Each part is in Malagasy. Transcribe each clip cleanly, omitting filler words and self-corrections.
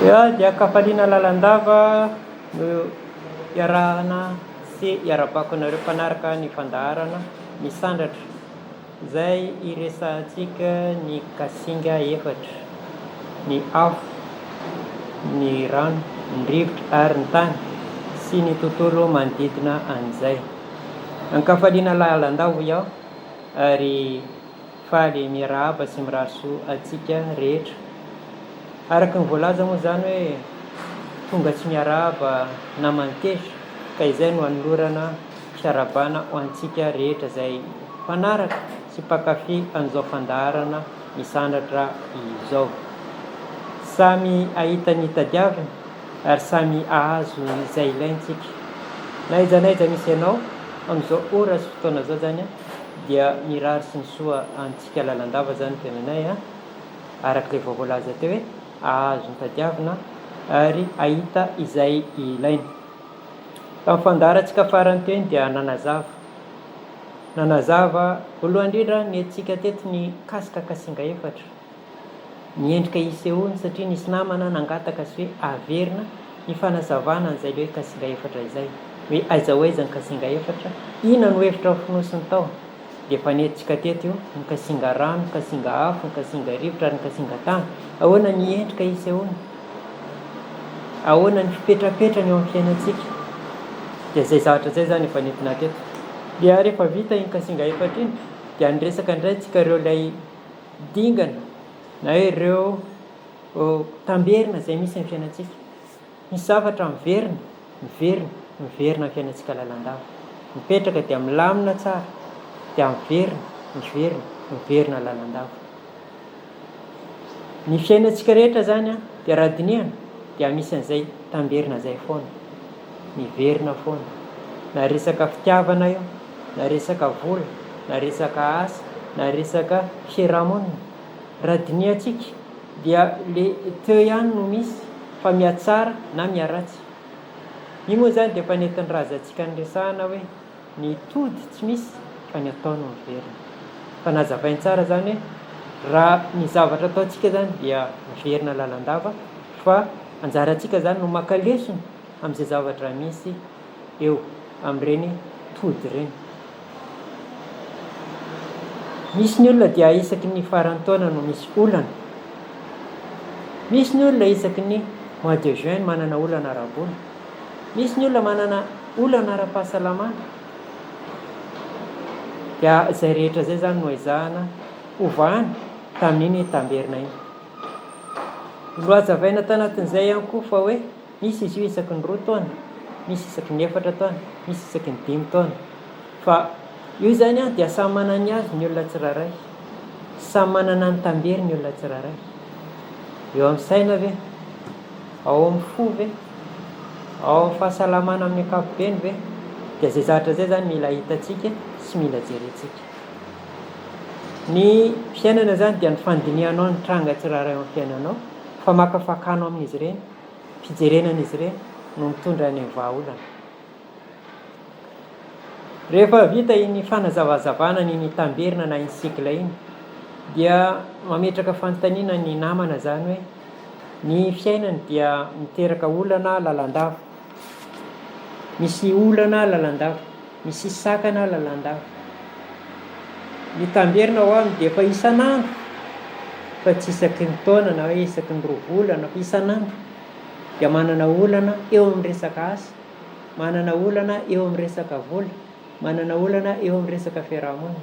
Dia dia an-kafaliana lalandava no iarahana sy iarabako anareo mpanaraka ny fandaharana Misandratra izay iresahantsika ny kasinga efatra, ny afo, ny rano, ny rivotra ary ny tany sy ny tontolo manodidina an'izay. An-kafaliana lalandava hoy aho ary Faly miarahaba sy mirary soa antsika rehetra. Araka ny voalaza moa izany hoe tonga tsy miarahaba naman'ny tezitra ka izay no anolorana fiarahabana ho antsika rehetra izay mpanaraka sy mpankafy an'izao fandaharana misandratra izao. Samy hahita ny tadiaviny ary samy hahazo izay ilaintsika. Na aiza na aiza misy anao amin'izao ora sy fotoana izao izany dia mirary sy ny soa antsika lalandava zany tenanay a, araka ilay vao voalaza teo hoe ahazo ny tadiavina ary ahita izay ilaina. Tamin'ny fandaharantsika farany teo iny dia nanazava, nanazava voalohany indrindra ny antsika teto ny casque kasinga efatra. Ny endrika isehoany satria nisy namana nangataka sy hoe averina ny fanazavana an'izay le hoe kasinga efatra izay, hoe aiza ho aiza ny kasinga efatra, inona no hevitra fonosiny tao, dia efa nentintsika teto io, ny kasinga rano, ny kasinga afo, ny kasinga rivotra ary ny kasinga tany, ahoana ny endrika isehoany, ahoana ny fipetrapetrany eo amin'ny fiainantsika, dia izay zavatra izay izany efa nentina teto. Dia rehefa vita iny kasinga efatra iny dia niresaka indray tsika ireo ilay dingana na hoe ireo tamberina izay misy amin'ny fiainantsika. Misy zavatra miverina, miverina, miverina amin'ny fiainantsika lalandava. Mipetraka dia milamina tsara, dia miverina, miverina, miverina lalandava. Ny fiainantsika rehetra izany dia raha dinihana dia misy an'izay tamberina izay foana. Miverina foana. Na resaka fitiavana io, na resaka vola, na resaka asa, na resaka fiarahamonina. Raha dinihantsika dia le teo ihany no misy fa mihatsara na miharatsy. Io moa izany dia efa nentin'ny razantsika niresahana hoe ny tody tsy misy fa ny atao no miverina. Fa nazavainy tsara izany hoe raha ny zavatra ataontsika izany dia miverina lalandava fa anjarantsika izany no maka lesona amin'izay zavatra misy eo amin'ireny tody ireny. Misy ny olona dia isaky ny faran'ny taona no misy olana. Misy ny olona isaky ny mois de juin no manana olana ara-bola. Misy ny olona manana olana ara-pahasalamana. Dia izay rehetra izay izany no ezahana hovahana tamin'iny tamberina iny. Nohazavaina tanatin'izay ihany koa fa hoe Misy izy io isaky ny roa taona, misy isaky ny efatra taona, misy isaky ny dimy taona. Fa io izany an, dia samy manana ny azy ny olona tsirairay. Samy manana ny tambery ny olona tsirairay. Eo amin'ny saina ve? Ao amin'ny fo ve? Ao amin'ny fahasalamana amin'ny ankapobeny ve? Dia izay zavatra izay izany mila hitantsika sy mila jerentsika. Ny fiainana izany dia ny fandinihanao ny tranga tsirairay ao amin'ny fiainanao, famakafakanao amin'izy ireny, fijerena an'izy ireny no mitondra ny vahaolana. Rehefa vita iny fanazavazavana iny tamberina na iny cycle iny dia mametraka fanontaniana ny namana izany hoe ny fiainany dia miteraka olana lalandava. Misy olana lalandava, misy sakana lalandava. Ny tamberina ho aminy dia efa isan'andro fa tsy isaky ny taona na hoe isaky ny roa volana fa isan'andro dia manana olana eo amin'ny resaka asa, manana olana eo amin'ny resaka vola, manana olana eo amin'ny resaka fiarahamonina.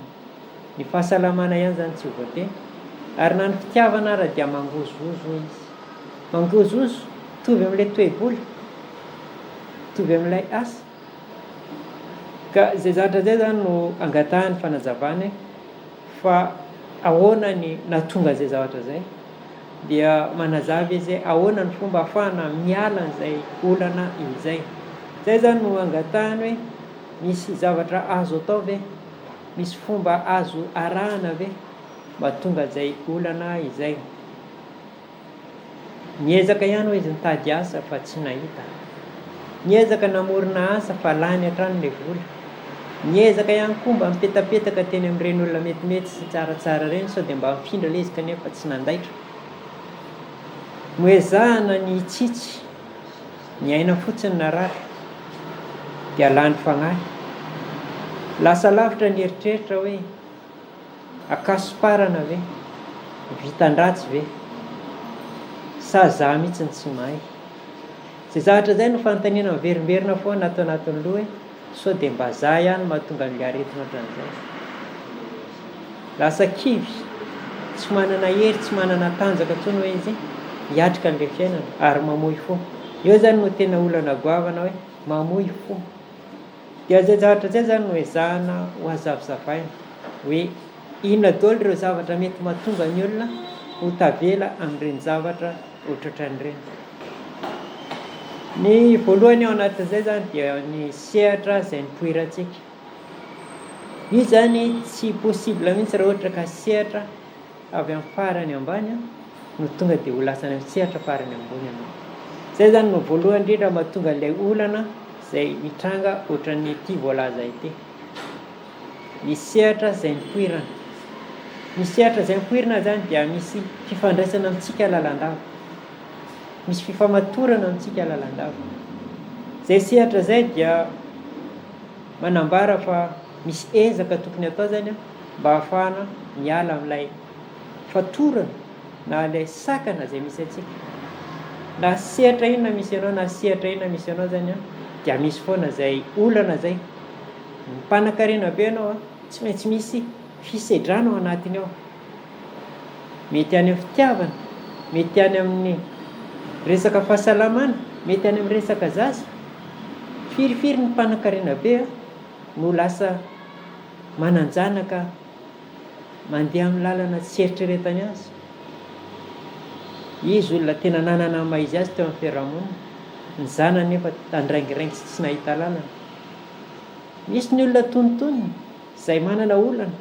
Ny fahasalamana ihany izany tsy voateny ary na ny fitiavana ara dia mangozohozo hoy izy. Mangozohozo mitovy amin'ilay toe-bola, mitovy amin'ilay asa. Ka izay zavatra izay izany no angatahany fanazavana hoe fa ahoana ny nahatonga an'izay zavatra izay? Dia manazava izy hoe ahoana ny fomba ahafahana miala an'izay olana izay. Izay izany no angatahany hoe misy zavatra azo atao ve? Misy fomba azo arahana ve mba hahatonga an'izay olana izay? Niezaka ihany hoy izy nitady asa fa tsy nahita. Niezaka namorona asa fa lany hatrany ilay vola. Niezaka ihany koa mba nipetapetaka teny amin'ireny olona metimety sy tsaratsara ireny sao dia mba mifindra ilay izy kanefa tsy nandaitra. Noezahana ny hitsitsy ny aina fotsiny narary dia lany fagnahy. Lasa lavitra ny eritreritra hoe akasomparana ve? Vitan-dratsy ve? Sa za mihitsy no tsy mahay? Izay zavatra izay no fanontaniana miverimberina foana ato anatin'ny loha hoe sao dia mba za ihany no mahatonga an'ilay aretina ohatran'izay. Lasa kivy, tsy manana hery, tsy manana tanjaka intsony hoe izy hiatrika an'ilay fiainana ary mamoy fo. Eo izany no tena olana goavana hoe mamoy fo. Dia izay zavatra izay izany no ezahana ho hazavizavaina hoe inona daholo ireo zavatra mety mahatonga ny olona ho tavela amin'ireny zavatra ohatrohatran'ireny. Ny voalohany ao anatin'izay izany dia ny sehatra izay nipoirantsika. Io izany tsy possible mihitsy raha ohatra ka sehatra avy amin'ny farany ambany no tonga dia ho lasa any amin'ny sehatra farany ambony ianao. Izay izany no voalohany indrindra mahatonga an'ilay olana izay mitranga ohatran'ity voalaza ity. Ny sehatra izay nipoirana. Ny sehatra izay nipoirana izany dia misy fifandraisana amintsika lalandava. Misy fifamatorana amintsika lalandava. Izay sehatra izay dia manambara fa misy ezaka tokony atao izany mba hahafahana miala amin'ilay fatorana na ilay sakana izay misy antsika. Na sehatra inona misy anao na sehatra inona misy anao izany dia misy foana izay olana izay. Mpanankarena be ianao an, tsy maintsy misy fisedrana ao anatiny ao. Mety any amin'ny fitiavana, mety any amin'ny resaka fahasalamana, mety any amin'ny resaka zaza. Firifiry ny mpanankarena be no lasa manan-janaka mandeha amin'ny lalana tsy eritreretany azy. Izy olona tena nanana ny maha izy azy teo amin'ny fiarahamonina, ny zanany nefa nandraingiraingy sy tsy nahita lalana. Misy ny olona tonontonony izay manana olana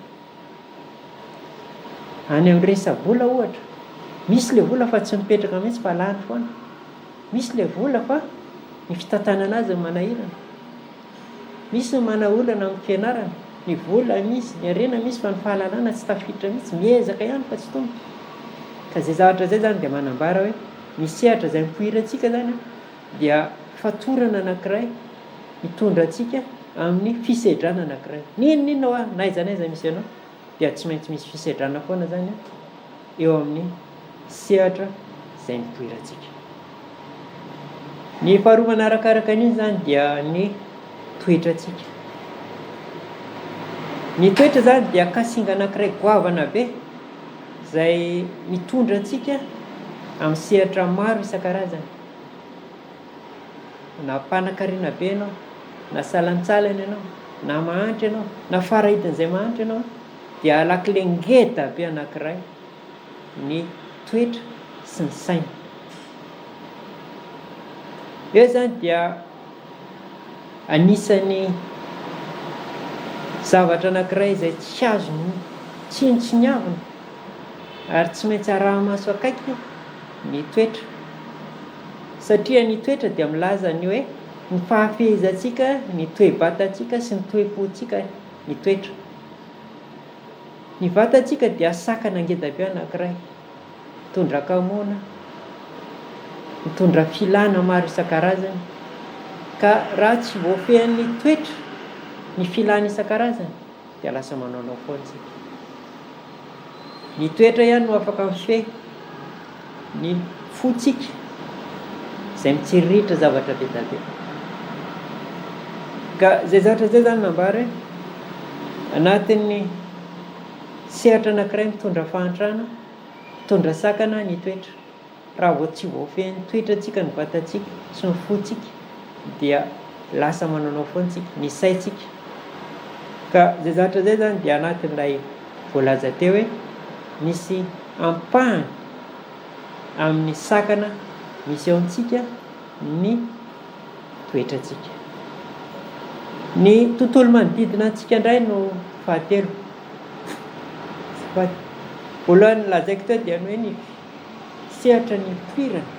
any amin'ny resa-bola ohatra. Misy ilay vola fa tsy mipetraka mihitsy fa lany foana. Misy ilay vola fa ny fitantanana azy no manahirana. Misy ny manana olana amin'ny fianarana. Ny vola misy, ny harena misy fa ny fahalalana tsy tafiditra mihitsy. Miezaka ihany fa tsy tonga. Ka izay zavatra izay izany dia manambara hoe ny sehatra izay nipoirantsika izany dia fatorana anankiray hitondra antsika amin'ny fisedrana anankiray. N'inon'inona hoa, na aiza na aiza misy anao, dia tsy maintsy misy fisedrana foana izany eo amin'ny sehatra izay nipoirantsika. Ny faharoa manarakaraka an'iny izany dia ny toetrantsika. Ny toetra izany dia kasinga anankiray goavana be izay mitondra antsika amin'ny sehatra maro isan-karazany. Na mpanankarena be ianao, na salantsalany ianao, na mahantra ianao, na farahidin'izay mahantra ianao, dia lakile ngeda be anankiray ny toetra sy ny saina. Eo izany dia anisan'ny zavatra anankiray izay tsy azo tsinontsiniavina ary tsy maintsy araha-maso akaiky ny toetra. Satria ny toetra dia milaza ny hoe ny fahafehezantsika ny toe-batantsika sy ny toe-pontsika ny toetra. Ny vatantsika dia sakana ngeda be anankiray, mitondra hakamoana, mitondra filana maro isan-karazany, ka raha tsy voafehin'ny toetra ny filana isan-karazany dia lasa manaonao foana isika. Ny toetra ihany no afaka mifehy ny fontsika izay mitsiriritra zavatra be dia be. Ka izay zavatra izay izany nambara hoe anatin'ny sehatra anankiray mitondra fahantrana, mitondra sakana ny toetra. Raha vao tsy voafehin'ny toetrantsika ny vatantsika sy ny fontsika dia lasa manaonao foana tsika, ny saintsika. Ka izay zavatra izay izany dia anatin'ilay voalaza teo hoe misy ampahany amin'ny sakana misy eo amintsika ny toetrantsika. Ny tontolo manodidina antsika indray no fahatelo. Voalohany nolazaiko teo dia ny hoe ny sehatra nipoirana.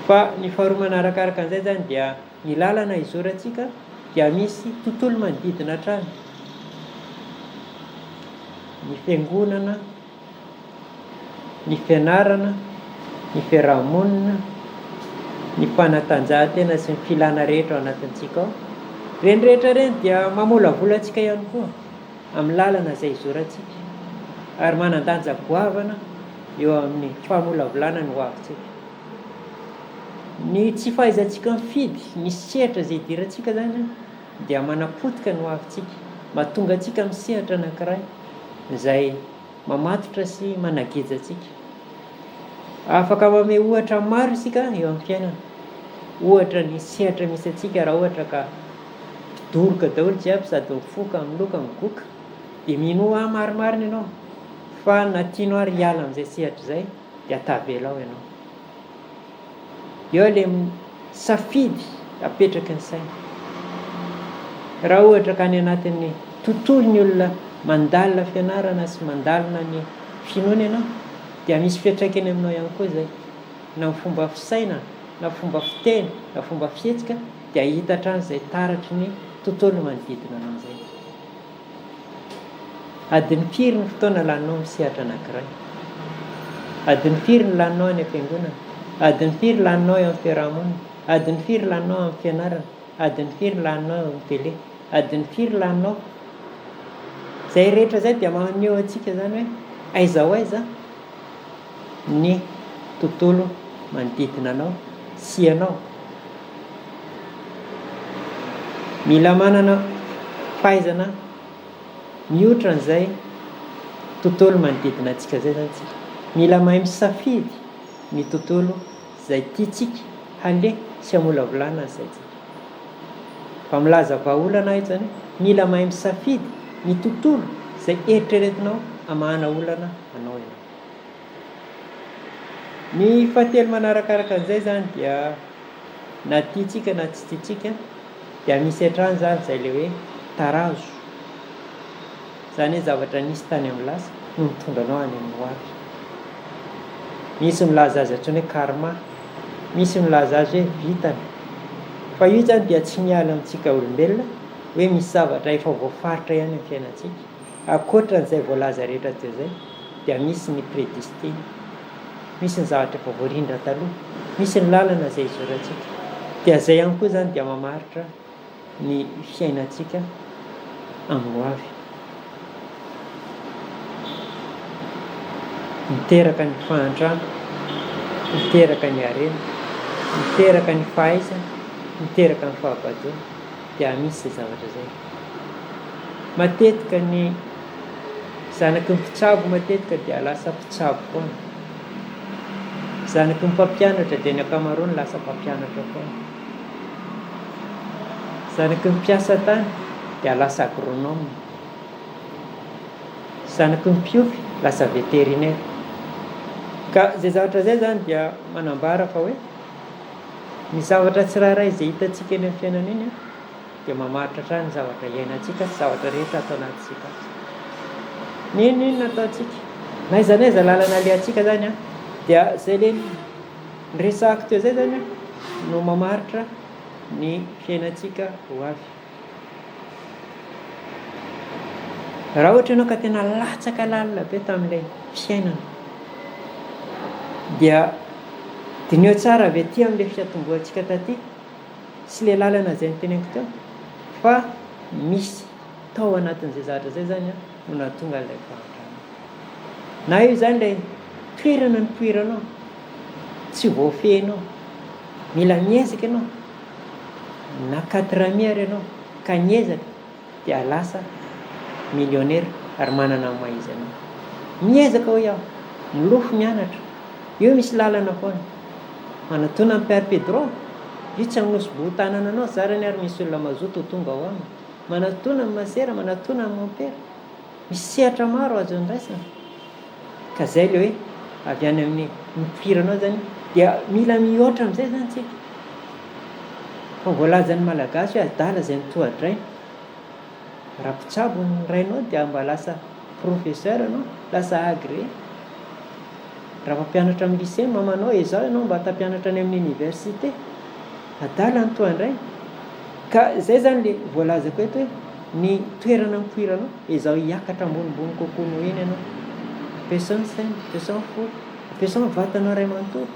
Fa ny faharoa manarakaraka an'izay izany dia ny lalana izorantsika dia misy tontolo manodidina hatrany. Ny fiangonana, Ny fianarana, ny fiaraha-monina, ny fanatanjahantena sy ny filana rehetra ao anatintsika ao. Ireny rehetra ireny dia mamolavola antsika ihany koa amin'ny lalana izay izorantsika ary manan-danja goavana eo amin'ny famolavolana ny hoavintsika. Ny tsy fahaizantsika mifidy ny sehatra izay idirantsika izany dia manapotika ny hoavintsika, mahatonga antsika amin'ny sehatra anankiray izay mamatotra sy manageja antsika. Afaka manome ohatra maro isika eo amin'ny fiainana. Ohatra ny sehatra misy antsika raha ohatra ka mpidoroka daholo jiaby sady mifoka, miloka, migoka dia minoa ahy marimarina ianao fa na tianao ary hiala amin'izay sehatra izay dia tavela ao ianao. Eo ilay safidy apetraky ny saina. Raha ohatra ka any anatin'ny tontolon'ny olona mandalina fianarana sy mandalina ny finoana ianao dia misy fiantraikany aminao ihany koa izay. Na ny fomba fisainana, na fomba fiteny, na fomba fihetsika dia hita hatrany izay taratry ny tontolo manodidina anao izay. Adiny firy ny fotoana laninao amin'ny sehatra anankiray? Adiny firy ny laninao any am-piangonana? Adiny firy laninao eo amin'ny fiaraha-monina? Adiny firy laninao amin'ny fianarana? Adiny firy laninao eo amin'ny télé? Adiny firy laninao? Izay rehetra izay dia maneho antsika izany hoe aiza ho aiza ny tontolo manodidina anao sy ianao. Mila manana fahaizana mihoatra an'izay tontolo manodidina antsika izay izany isika. Mila mahay misafidy ny tontolo izay tiantsika haleha sy hamolavolana ny saintsika. Fa milaza vahaolana aho eto izany hoe mila mahay misafidy ny tontolo izay eritreretinao hamahana olana anao ianao. Ny fahatelo manarakaraka an'izay izany dia na tiantsika na tsy tiantsika dia misy hatrany izany izay ilay hoe tarazo. Izany hoe zavatra nisy tany amin'ny lasa no mitondra anao any amin'ny hoavy. Misy milaza azy antsoina hoe karma, misy milaza azy hoe vintana. Fa io izany dia tsy miala amintsika olombelona hoe misy zavatra efa voafaritra ihany amin'ny fiainantsika. Ankoatra an'izay voalaza rehetra teo izay dia misy ny predestiny, misy ny zavatra efa voarindra taloha, misy ny lalana izay izorantsika. Dia izay ihany koa izany dia mamaritra ny fiainantsika amin'ny ho avy. Miteraka ny fahantrana, miteraka ny harena, miteraka ny fahaizana, miteraka ny fahabadoana, dia misy izay zavatra izay. Matetika ny zanaky ny mpitsabo matetika dia lasa mpitsabo foana. Zanaky ny mpampianatra dia ny ankamaroany lasa mpampianatra foana. Zanaky ny mpiasa tany dia lasa agronome. Zanaky ny mpiompy lasa vétérinaire. Ka izay zavatra izay izany dia manambara fa hoe ny zavatra tsirairay izay hitantsika eny amin'ny fiainana eny dia mamaritra hatrany ny zavatra iainantsika sy zavatra rehetra ato anatintsika ato. N'inon'inona ataontsika, na aiza na aiza lalana alehantsika izany dia izay ilay Ny resahako teo izay izany no mamaritra ny fiainantsika ho avy. Raha ohatra ianao ka tena latsaka lalina be tamin'ilay fiainana dia diniho tsara avy aty amin'ilay fiatombohantsika taty sy ilay lalana izay noteneniko teo fa misy tao anatin'izay zavatra izay izany no nahatonga an'ilay fahantrana. Na io izany ilay toerana nipoiranao, tsy voafehinao, mila miezaka ianao, na quatre amis ary ianao ka niezaka dia lasa millionnaire ary manana ny maha izy anao. Miezaka hoy aho, milofo mianatra, io misy lalana foana. Manatona an'i Père Pedro, io tsy hanosi-bohon-tanana anao, zarany ary misy olona mazoto ho tonga ao aminy. Manatona an'i Masera, manatona an'i Mompera. Misy sehatra maro azo andraisana ka zay le hoe avy any amin'ny nipoiranao zany dia mila mihoatra amizay zany tsika fa voalazan'ny malagasy hoe adala zay mitoha-drainy raha mpitsabo ny rainao dia mba lasa professeur ianao lasa agré raha mpampianatra amin'ny lycée ny mamanao ezaho ianao mba tampianatra any amin'ny université adala ny tohan-drainy ka zay zany le voalazako eto hoe Ny toerana nipoiranao, ezaho hiakatra ambonimbony kokoa noho iny ianao. Ampiasao ny saina, ampiasao ny fo. Ampiasao ny vatanao iray manontolo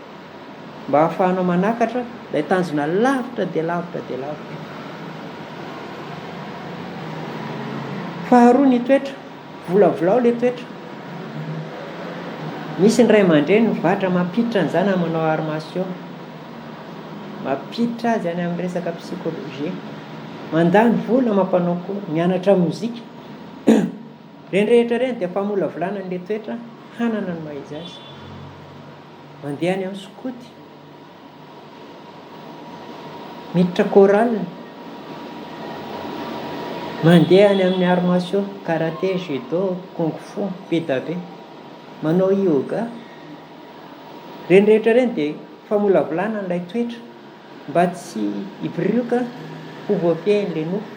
mba hahafahanao manakatra ilay tanjona lavitra dia lavitra dia lavitra. Faharoa ny toetra, volavolao ilay toetra. Misy ny ray aman-dreny mivatra mampiditra ny zanany manao arts martiaux, mampiditra azy any amin'ny resaka psychologie, mandany vola mampanao cours, mianatra mozika. Ireny rehetra ireny dia famolavolana an'ilay toetra hanana ny maha izy azy. Mandeha any amin'ny skoto, miditra chorale, mandeha any amin'ny arts martiaux, karate, judo, kung fu, be da be, manao yoga. Ireny rehetra ireny dia famolavolana an'ilay toetra mba tsy hibirioka ho voafehin'ilay nofo.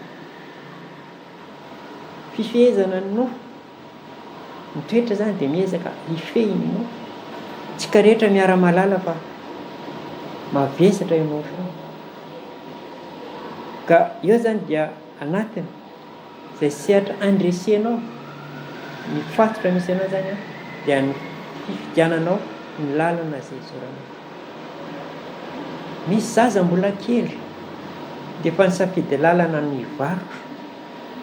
Fifehezana ny nofo. Ny toetra izany dia miezaka hifehy ny nofo. Tsika rehetra miara-mahalala fa mavesatra io nofo io. Ka eo izany dia anatiny izay sehatra andresenao ny fatotra misy anao izany dia ny fifidiananao ny lalana izay izoranao. Misy zaza mbola kely dia efa nisafidy lalana ny hivarotra.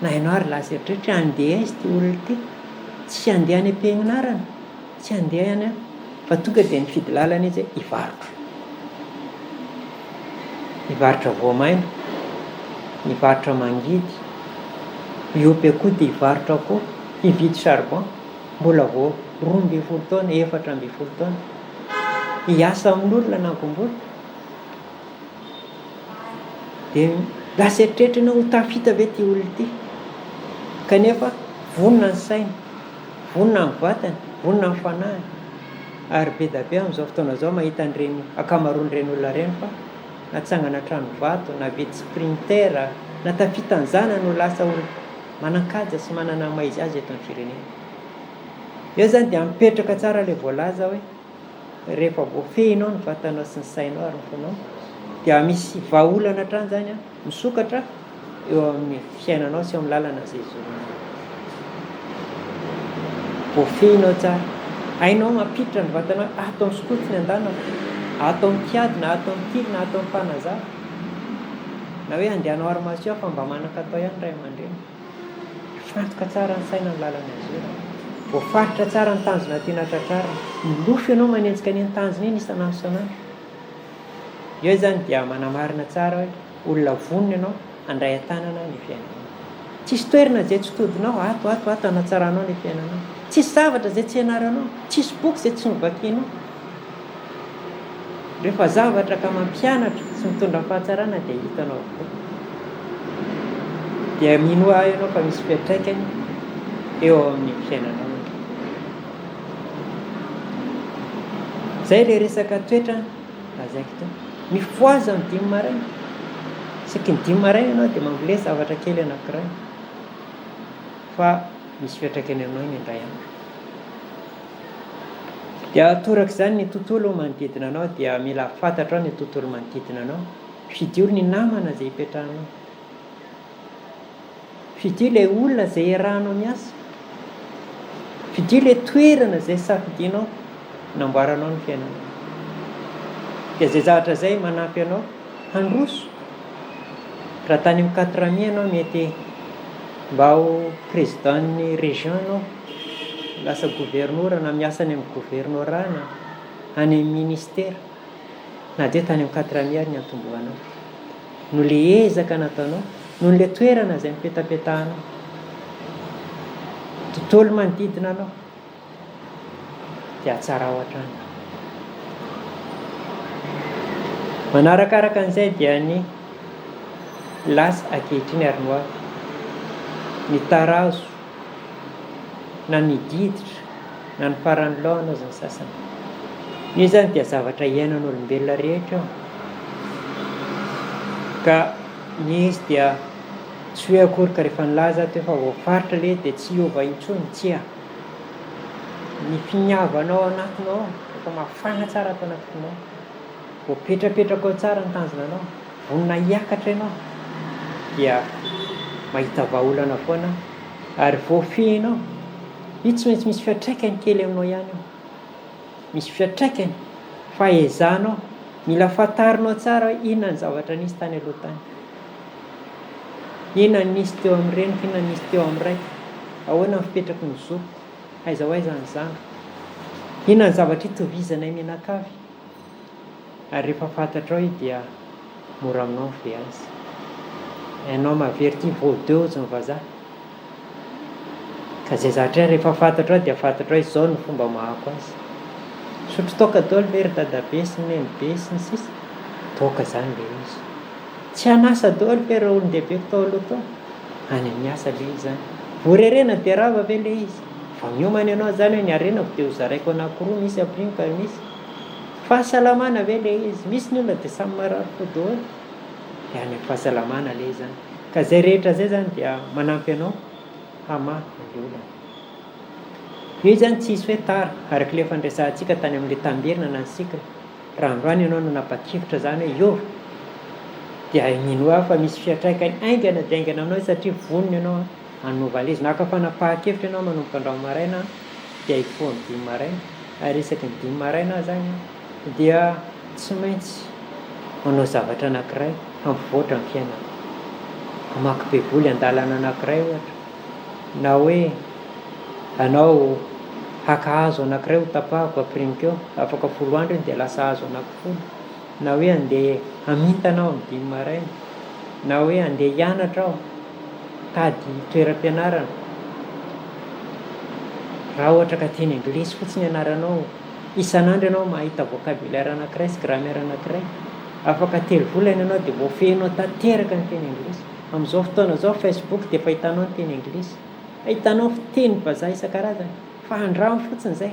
Na ianao ary lasa eritreritra hoe handeha aiza ity olona ity? Tsy handeha any am-pianarana, tsy handeha any fa tonga dia nifidy lalana izy hoe hivarotra. Hivarotra voamaina, hivarotra mangidy, hiompy akoho dia hivarotra akoho, hividy charbon, mbola vao 12 taona, 14 taona. Hiasa amin'olona hanangom-bola. Dia lasa eritreritra ianao ho tafita ve ity olona ity? Kanefa vonona ny sainy, vonona ny vatany, vonona ny fanahiny. Ary be dia be amin'izao fotoana izao mahita an'ireny ankamaroan'ireny olona ireny fa natsangana trano vato, navidy sprinter, na tafita ny zanany ho lasa olona manan-kaja sy manana ny maha izy azy eto amin'ny firenena. Eo izany dia mipetraka tsara ilay voalaza hoe rehefa voafehinao ny vatanao sy ny sainao ary ny fonao dia misy vahaolana hatrany izany misokatra eo amin'ny fiainanao sy eo amin'ny lalana izay izoranao. Voafehinao tsara. Hainao mampiditra ny vatanao ato amin'ny skoto ny andanako, ato amin'ny mpiady na ato amin'ny tily na ato amin'ny mpanazava. Na hoe andeha hanao arts martiaux fa mba manan-katao ihany ny ray aman-dreny. Mifantoka tsara ny saina ny lalana izorana. Voafaritra tsara ny tanjona tiana tratrarina. Milofo ianao manenjika an'iny tanjona iny isan'andro isan'andro. Eo izany dia manamarina tsara hoe olona vonona ianao handray an-tanana ny fiainanao. Tsisy toerana izay tsy todinao, ato, ato, ato hanatsaranao ny fiainanao. Tsisy zavatra izay tsy ianaranao, tsisy boky izay tsy novakianao. Rehefa zavatra ka mampianatra sy mitondra fahatsarana dia hitanao avokoa. Dia minoa ahy ianao fa misy fiantraikany eo amin'ny fiainanao io. Izay ilay resaka toetra lazaiko teo. Mifohaza amin'ny dimy maraina. Isaky ny dimy maraina ianao dia mambolea zavatra kely anankiray. Fa misy fiantraikany aminao iny indray andro. Dia toraka izany ny tontolo manodidina anao dia mila fantatrao ny tontolo manodidina anao, fidio ny namana izay ipetrahanao, fidio ilay olona izay iarahanao miasa, fidio ilay toerana izay safidianao namboaranao ny fiainanao. Dia izay zavatra izay manampy anao handroso. Raha tany amin'ny quatre amis ianao mety mba ho président-n'ny région ianao. Lasa governora na miasa any amin'ny governorat na any amin'ny ministera na dia tany amin'ny quatre amis ary ny antombohanao. Noho ilay ezaka nataonao, noho ilay toerana izay nipetapetahanao, tontolo manodidina anao dia hatsarao hatrany. Manarakaraka an'izay dia ny lasa ankehitriny ary ny ho avy. Ny tarazo. na ny diditra na ny faran'ny lohany hozy ny sasany. Io izany dia zavatra iainan'olombelona rehetra io. Ka ny izy dia tsy hoe akory ka rehefa nilaza aho teo fa voafaritra ilay izy dia tsy hiova intsony, tsia. Ny finiavanao ao anatinao ao, rehefa mafana tsara ato anaty fonao, voapetrapetraka ao tsara ny tanjona anao, vonona hiakatra ianao, dia mahita vahaolana foana ary voafehinao. Io tsy maintsy misy fiantraikany kely aminao ihany io. Misy fiantraikany fahaizanao, mila fantarinao tsara hoe inona ny zavatra nisy tany aloha tany. Inona ny nisy teo amin'ny reniko, inona ny nisy teo amin'ny raiko, ahoana ny fipetraky ny zokiko, aiza ho aiza ny zandriko, inona ny zavatra itovizanay mianakavy. Ary rehefa fantatrao io dia mora aminao ny mifehy azy. Un homme averti vaut deux hozy ny vazaha. Ka izay zavatra izay rehefa fantatrao dia fantatrao hoe izao no fomba amahako azy. Misotro toaka daholo ve ry dadabe sy nenibe sy ny sisa? Toaka izany ilay izy. Tsy an'asa daholo ve ireo olon-dehibeko tao aloha tao? Any amin'ny asa ilay izy izany. Voarerena dia rava ve ilay izy? Vao miomana ianao izany hoe ny harenako dia hozaraiko anankiroa, misy ampirimiko ary misy. Fahasalamana ve ilay izy? Misy ny olona dia samy marary fo daholo. Dia any amin'ny fahasalamana ilay izy izany. Ka izay rehetra izay izany dia manampy anao hamaha an'ilay olana. Io izany tsy hisy hoe tara, araka ilay efa niresahantsika tany amin'ilay tamberina na ny cycle. Raha androany ianao nanapa-kevitra izany hoe hiova, dia minoa aho fa misy fiantraikany haingana dia haingana aminao satria vonona ianao hanova ilay izy. Naka fanapahan-kevitra ianao manomboka androany maraina dia hifoha amin'ny dimy maraina, ary isaky ny dimy maraina aho izany dia tsy maintsy manao zavatra anankiray hampivoatra ny fiainako. Hamaky baiboly andalana anankiray ohatra, na hoe hanao haka hazo anankiray ho tapahako ampirimiko eo, afaka folo andro iny dia lasa hazo anankifolo, na hoe handeha hamintana aho amin'ny dimy maraina, na hoe handeha hianatra aho, hitady toeram-pianarana. Raha ohatra ka teny anglisy fotsiny ianaranao, isan'andro ianao mahita vocabulaire anankiray sy grammaire anankiray, afaka telo volana ianao dia voafehinao tanteraka ny teny anglisy. Amin'izao fotoana izao Facebook dia efa hitanao ny teny anglisy, ahitanao fiteny vazaha isan-karazany, fa andramo fotsiny izay.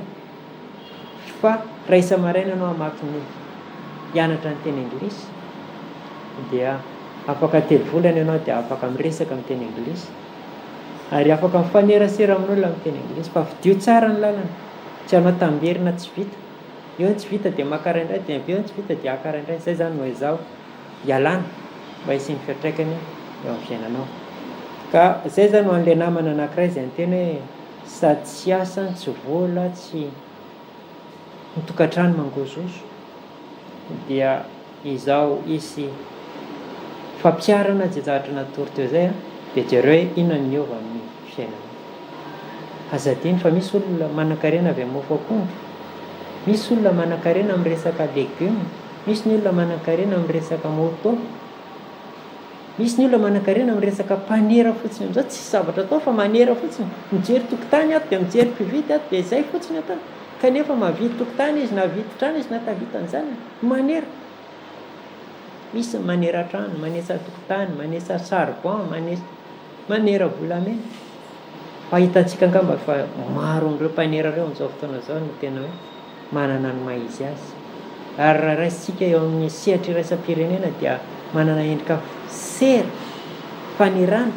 Fa raha isa-maraina ianao hamaky ny hianatra ny teny anglisy dia afaka telo volana ianao dia afaka miresaka amin'ny teny anglisy ary afaka mifanerasera amin'olona amin'ny teny anglisy fa fidio tsara ny lalana, tsy hanao tamberina tsy vita, eo ny tsy vita dia maka iray indray dia avy eo ny tsy vita dia haka iray indray, izay izany no ezaho hialana mba hisian'ny fiantraikany eo amin'ny fiainanao. Ka izay izany ho an'ilay namana anankiray izay niteny hoe sady tsy asa, tsy vola, tsy ny tokantrano mangozohozo dia izao hisy fampiharana izay zavatra natoro teo izay dia jereo hoe inona no niova amin'ny fiainanao. Aza adino fa misy olona manankarena avy amin'ny mofo akondro, misy olona manankarena amin'ny resaka legioma, misy ny olona manankarena amin'ny resaka moto, misy ny olona manankarena amin'ny resaka mpanera fotsiny amin'izao, tsisy zavatra atao fa manera fotsiny, mijery tokotany ato dia mijery mpividy ato dia izay fotsiny atao, kanefa mahavidy tokotany izy, nahavidy trano izy, nahatavita ny zanany, manera. Misy ny manera trano, manetsa tokotany, manetsa charbon, manetsa, manera volamena. Fa hitantsika angamba fa maro amin'ireo mpanera ireo amin'izao fotoana izao no tena hoe manana ny maha izy azy. Ary raha raisintsika eo amin'ny sehatra iraisam-pirenena dia manana endrika sera, fanerana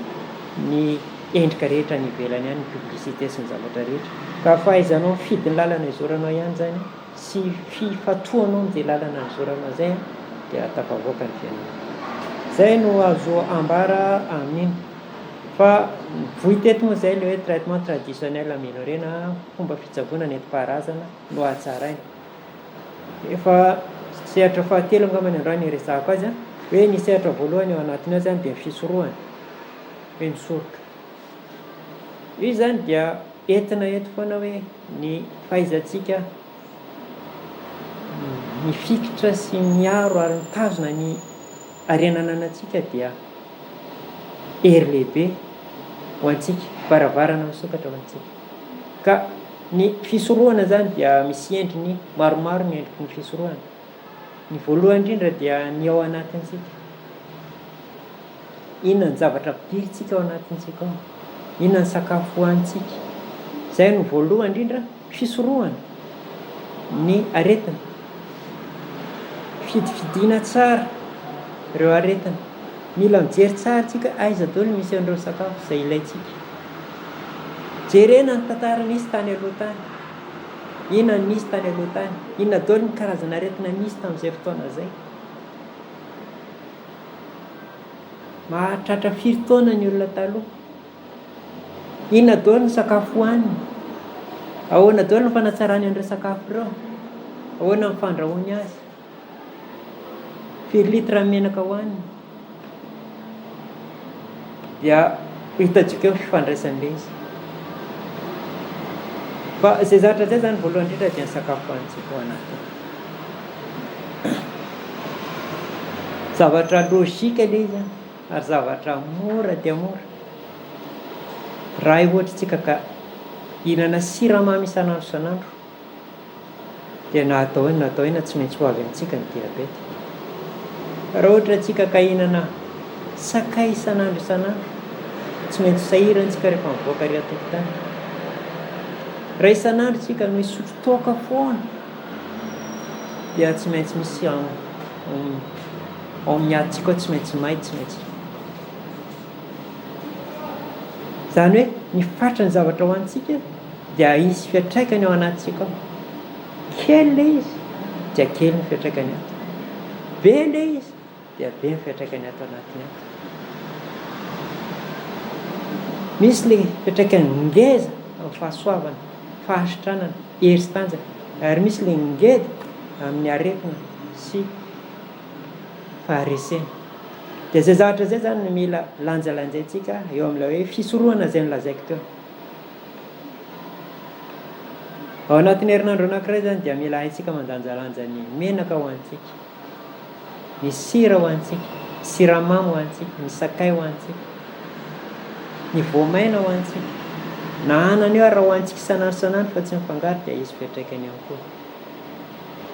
ny endrika rehetra any ivelany any, ny publicité sy ny zavatra rehetra. Ka fahaizanao mifidy ny lalana izoranao ihany izany sy fifantohanao amin'izay lalana nizoranao izay dia tafavoaka ny fiainanao. Izay no azo ambara amin'iny. Fa voy teto moa izay ilay hoe traitement traditionnel amélioré na fomba fitsaboana nentim-paharazana no hatsaraina. Efa sehatra fahatelo angamba ny androany niresahako azy an, hoe ny sehatra voalohany ao anatiny ao izany dia ny fisorohana, hoe misoroka. Io izany dia entina eto foana hoe ny fahaizantsika mifikitra sy miaro ary mitazona ny harena ananantsika dia hery lehibe ho antsika, varavarana misokatra ho antsika. Ka ny fisorohana izany dia misy endriny maromaro ny endriky ny fisorohana. Ny voalohany indrindra dia ny ao anatintsika. Inona ny zavatra ampidirintsika ao anatintsika ao? Inona ny sakafo hohanintsika? Izay no voalohany indrindra fisorohana ny aretina. Fidifidiana tsara ireo aretina. Mila mijery tsara tsika aiza daholo misy an'ireo sakafo izay ilaintsika. Jerena ny tantara nisy tany aloha tany. Inona no nisy tany aloha tany? Inona daholo ny karazana aretina nisy tamin'izay fotoana izay? Mahatratra firy taona ny olona taloha? Inona daholo ny sakafo hohaniny? Ahoana daholo ny fanatsarany an'ireo sakafo ireo? Ahoana ny fandrahoany azy? Firy litre ny menaka hohaniny? Dia ho hitantsika eo ny fifandraisan'ilay izy. Fa izay zavatra izay izany voalohany indrindra dia ny sakafo hohanintsika ao anatiny. Zavatra logique ilay izy an, ary zavatra mora dia mora. Raha ohatra isika ka hihinana siramamy isan'andro isan'andro, dia na atao inona na atao inona tsy maintsy ho avy amintsika ny diabeta. Raha ohatra tsika ka hihinana sakay isan'andro isan'andro, tsy maintsy sahirana tsika rehefa mivoaka ary an-tokotany. Raha isan'andro tsika no hisotro toaka foana, dia tsy maintsy misy ao amin'ny atintsika ao tsy maintsy may, tsy maintsy. Izany hoe ny fatran'ny zavatra hohanintsika dia hisy fiantraikany ao anatintsika ao. Kely ilay izy dia kely ny fiantraikany ato. Be ilay izy dia be ny fiantraikany ato anatiny ato. Misy ilay fiantraikany ngeza amin'ny fahasoavana, fahasitranana, hery sy tanjaka ary misy ilay ngeda amin'ny aretina sy faharesena. Dia izay zavatra izay izany no mila lanjalanjaintsika eo amin'ilay hoe fisorohana izay nolazaiko teo. Ao anatin'ny herinandro anankiray izany dia mila haintsika mandanjalanja ny menaka ho antsika, ny sira ho antsika, ny siramamy ho antsika, ny sakay ho antsika, ny voamaina ho antsika. Na anana io ary raha hohanintsika isan'andro isan'andro fa tsy mifangaro dia hisy fiantraikany ihany koa.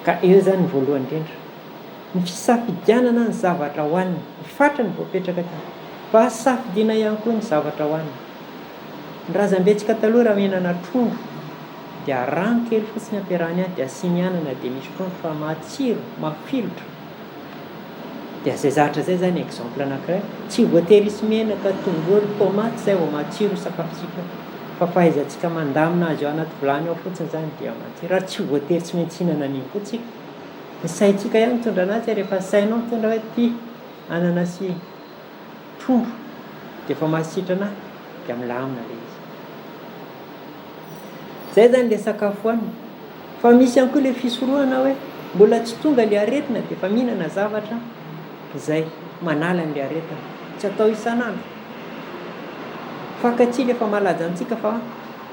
Ka eo izany ny voalohany indrindra. Ny fisafidianana ny zavatra hohanina, ny fatrany voapetraka teo, fa safidiana ihany koa ny zavatra hohanina. Ny razambentsika taloha raha mihinana trondro dia rano kely fotsiny ampiarahany azy dia asiany anana dia misy trondro fa matsiro, mafilotra. Dia izay zavatra izay izany exemple anankiray, tsy voatery hisy menaka, tongolo, tomaty izay vao matsiro io sakafontsika io fa fahaizantsika mandamina azy ao anaty vilany ao fotsiny izany dia matsiro ary tsy voatery tsy maintsy hihinana an'iny koa tsika. Ny saintsika ihany mitondra anazy rehefa ny sainao mitondra hoe ity anana sy trondro dia efa mahasitrana ahy dia milamina ilay izy. Izay izany ilay sakafo hohanina. Fa misy ihany koa ilay fisorohana hoe mbola tsy tonga ilay aretina dia efa mihinana zavatra izay manala an'ilay aretina. Tsy atao isan'andro. Fankatsilo efa malaza amintsika fa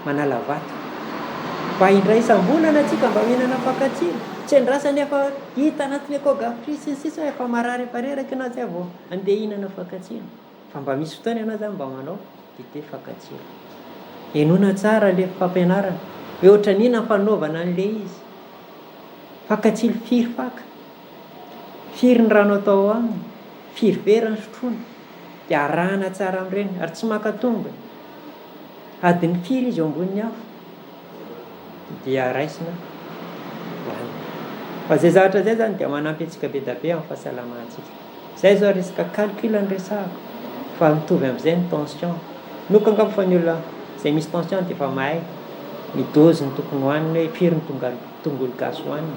manala vato. Mba indray isam-bolana tsika mba mihinana fankatsilo. Tsy andrasana efa hita anatin'ny échographie sy ny sisa hoe efa marary efa reraka ianao zay vao andeha hihinana fankatsilo. Fa mba misy fotoana ianao zany mba manao dite fankatsilo. Henoina tsara le fampianarana hoe ohatran'inona ny fanaovana an'le izy. Fankatsilo firy faka? Firy ny rano atao ao aminy? Firy vera ny sotroina? Dia arahana tsara amin'ireny ary tsy maka tombony. Adiny firy izy eo ambonin'ny afo dia raisina hohanina. Fa izay zavatra izay izany dia manampy antsika be dia be amin'ny fahasalamantsika. Izay izao resaka calcul no resahako fa mitovy amin'izay ny tension. Minoako angamba fa ny olona izay misy tension dia efa mahay ny dose ny tokony hohanina hoe firy ny tongolo gasy hohanina,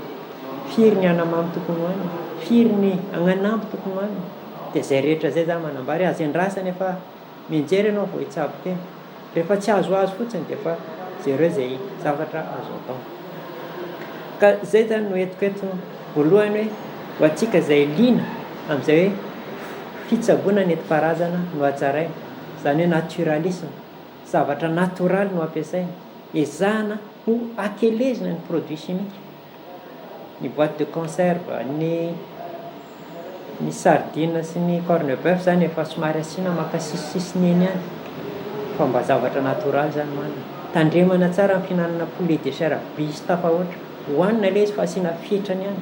firy ny anamamy tokony hohanina, firy ny agnanambo tokony hohanina. Dia izay rehetra izay izany manambara hoe aza endrasana efa Mianjera ianao vao hitsabo tena. Rehefa tsy azoazo fotsiny dia efa jereo izay zavatra azo atao. Ka izay izany no entiko eto voalohany hoe ho antsika izay liana amin'izay hoe fitsaboana nentim-paharazana no hatsaraina, izany hoe naturalisme, zavatra natoraly no ampiasaina, ezahana ho akelezina ny produit chimique. ny boite de conserve, ny ny sardine sy ny corne boeuf zany efa somary asiana maka sisisisiny eny ihany fa mba zavatra natoraly zany hohanina. Tandremana tsara ny fihinanana poulet de chair diso tafahoatra, hohanina ilay izy fa asiana fetrany ihany,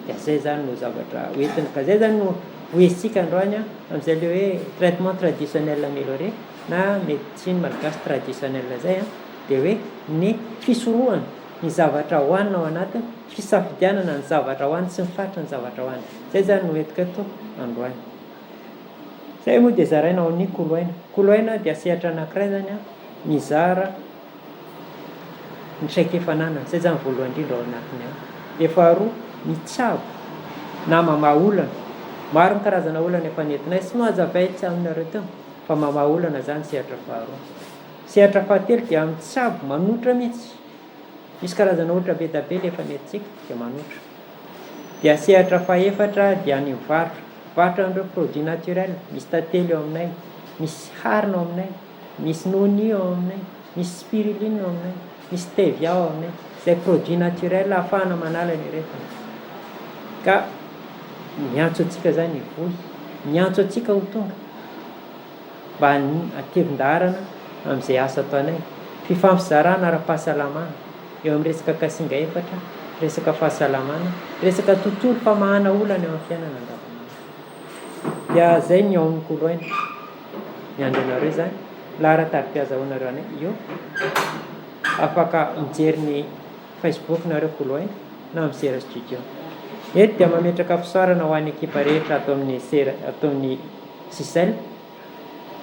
dia zay zany no zavatra hoentina, ka zay zany no voizintsika androany an, amin'izay le hoe traitement traditionnel amélioré na médecine malgache traditionnelle zay an, dia hoe ny fisorohana. ny zavatra hohanina ao anaty fisafidianana ny zavatra hohanina sy ny fatry ny zavatra hohanina. Izay izany no entiko eto androany. Izay moa dia zaraina ao amin'ny Koloaina. Koloaina dia sehatra anankiray izany mizara ny traikefa ananana. Izay izany voalohany indrindra ao anatiny ao. Dia faharoa, mitsabo na mamaha olana. Maro ny karazana olana efa nentinay sy nohazavaintsy aminareo teo fa mamaha olana izany sehatra faharoa. Sehatra fahatelo dia mitsabo, manotra mihitsy. Misy karazana olitra be da be le efa nentintsika dia manotra. Dia sehatra fahefatra dia ny mivarotra. Mivarotra an'ireo produits naturels. Misy tantely ao aminay, misy harina ao aminay, misy noni ao aminay, misy spiruline ao aminay, misy stevia ao aminay. Izay produits naturels ahafahana manala ny aretina. Ka miantso antsika izany hivoy, miantso antsika ho tonga mba hatevin-daharana amin'izay asa ataonay. Fifampizarana ara-pahasalamana eo amin'ny resaka kasinga efatra, resaka fahasalamana, resaka tontolo famahana olana eo amin'ny fiainana andavanandro. Dia izay ny ao amin'ny Koloaina. Miandry anareo izany. Laharan-tari-piazahoanareo anay io. Afaka mijery ny Facebook nareo Koloaina na amin'ny Sera Studio. Eto dia mametraka fisaorana ho an'ny ekipa rehetra ato amin'ny Sera ato amin'ny Sicel.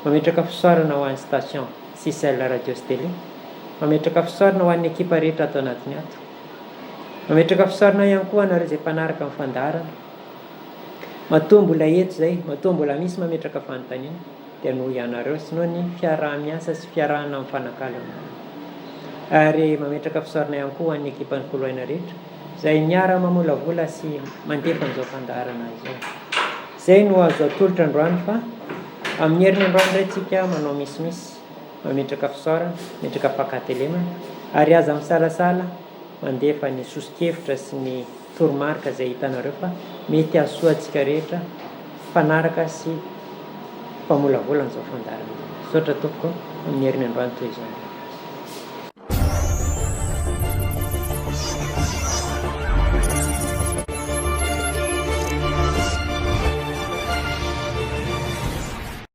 Mametraka fisaorana ho an'ny station Sicel Radio sy Télé. Mametraka fisaorana ho an'ny ekipa rehetra ato anatiny ato. Mametraka fisaorana ihany koa anareo izay mpanaraka ny fandaharana. Matoa mbola eto izay, matoa mbola misy mametraka fanontaniana dia noho ianareo sy noho ny fiaraha-miasa sy fiarahana mifanakalo aminareo. Ary mametraka fisaorana ihany koa ho an'ny ekipan'ny Koloaina rehetra izay miara-mamolavola sy mandefa an'izao fandaharana izao. Izay no azo atolotra androany fa amin'ny heriny androany indray tsika manao misimisy, mametraka fisaorana, mametraka fankatelemana ary aza misalasala mandefa ny soso-kevitra sy ny toromarika izay hitanareo fa mety hahasoa antsika rehetra mpanaraka sy mpamolavola an'izao fandaharana izao. Misaotra tompoko amin'ny heriny androany toy izao indray.